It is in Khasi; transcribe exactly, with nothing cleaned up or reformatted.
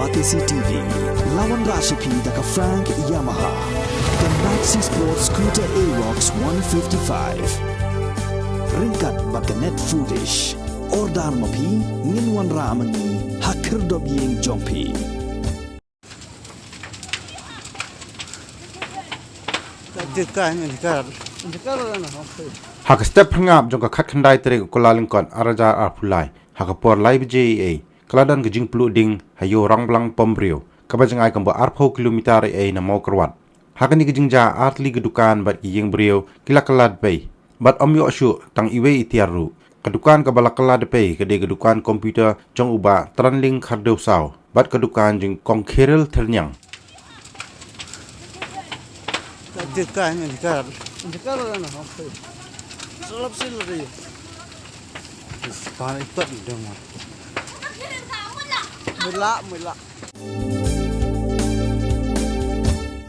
Batesi T V, la wanrah sha phi da ka Frank Yamaha, ka Maxi Sport Scooter Aerox one fifty-five. Ryngkat bad ka Net Foodish. Order ma phi, ngin wanrah ma ngi ha khyrdop ïing jong phi. Ha ka step phyrngap jong ka khatkhyndai tarik u Kyllalyngkot arhajar arphew lai, ha ka por lai baje eiei, ka la don ka jingpluh ding ha Ïew Rangblang Pom Briew, kaba jngai kumba arphew kilometer eiei na Mawkyrwat. Ha kane ka jingjia, artylli ki dukan bad ki ïing briew ki la kylla dpei, bad ym ïoh shuh tang iwei i tiar ruh. Ka dukan kaba la kylla dpei ka dei ka dukan computer jong u Bah Tranling Khardewsaw bad ka dukan jong Kong Kheril Thyrniang.